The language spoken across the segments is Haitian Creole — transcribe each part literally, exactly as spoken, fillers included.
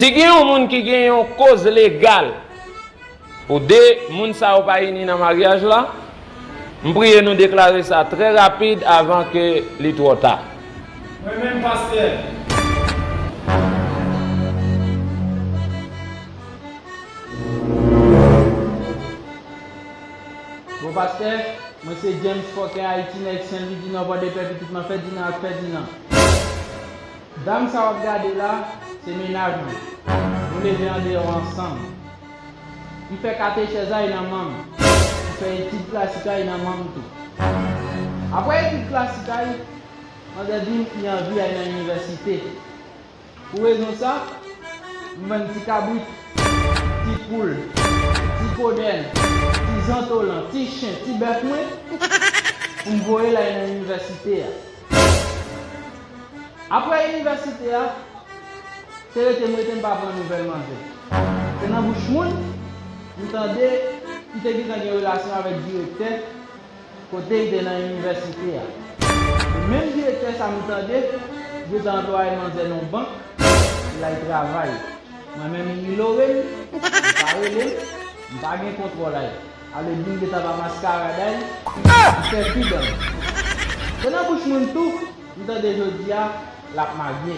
Si gen yon moun ki gen yon koz legal pou de moun sa yo pa ini nan maryaj la, m priye nou deklare sa trè rapid avan ke li twò ta. Mwen menm, pastè. Bon, pastè, mwen se James Fòkè Ayiti, nèg Senlwi di Nò, Pòdepè, pitit Manfèdinan ak Fèdinan. Dam sa w ap gade la, se mennaj mwen. Nou leve andeyò ansanm. M fè katechèz ay nan manm. M fè etid klasik ay nan manm tou. Apre etid klasik ay, manzè di m li anvi ay nan inivèsite. Pou rezon sa, m vann ti kabrit, ti poul, ti kodèn, ti zantolan, ti chen, ti bèf mwen, pou m voye l al nan inivèsite a. Apre inivèsite a, se rete m rete m pa pran nouvèl manzè. Se nan bouch moun, m tande li te gentan gen relasyon avèk direktè kote l te nan inivèsite a. E menm direktè sa m tande, gentan anplwaye manzè nan yon bank, l al travay. Mwen menm, m inyore l, m pa rele l, m pa gen kontwòl a l. Ale di m gentan pa maskarad a l, m fè fi dan l. Se nan bouch moun tou, m tande jodi a, l ap marye.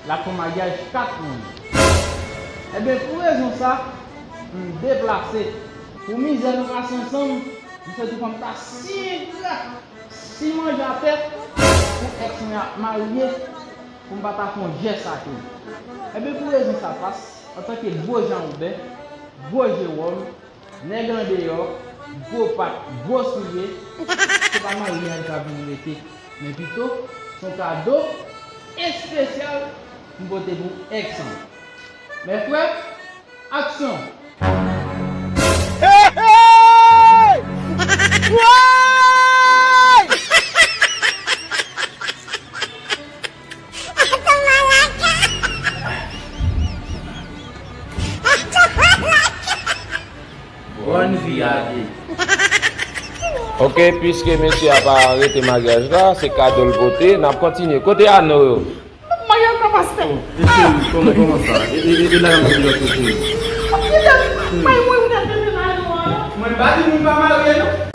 L ap fè yon maryaj kat moun. Ebyen, pou rezon sa, m deplase. Pou mizè nou pase ansanm, m fè tou fanm ta si engra, si manje atè, pou èks mwen ap marye, pou m pa ta fè yon jès ak li. Ebyen, pou rezon sa, pas, antanke gwo Jan Woben, gwo Jewòm, nèg andeyò, gwo pat, gwo soulye, se pa maryaj la vin rete, men pito, se yon kado espesyal pou m pote pou èks an. Mè frè, aksyon! Hey, hey! Woy! Bòn vi a de. Ok, piske mesye a pa rete maryaj la, se kado l pote, n ap kontinye. Kote ano yo? Mwen ankò, pastè. E cheri, kòman, kòman sa? E, e, e, e la, m di lòt kote. Mwen, mwen, mwen, mwen, mwen, mwen, mwen. Mwen pa di moun pa marye, non.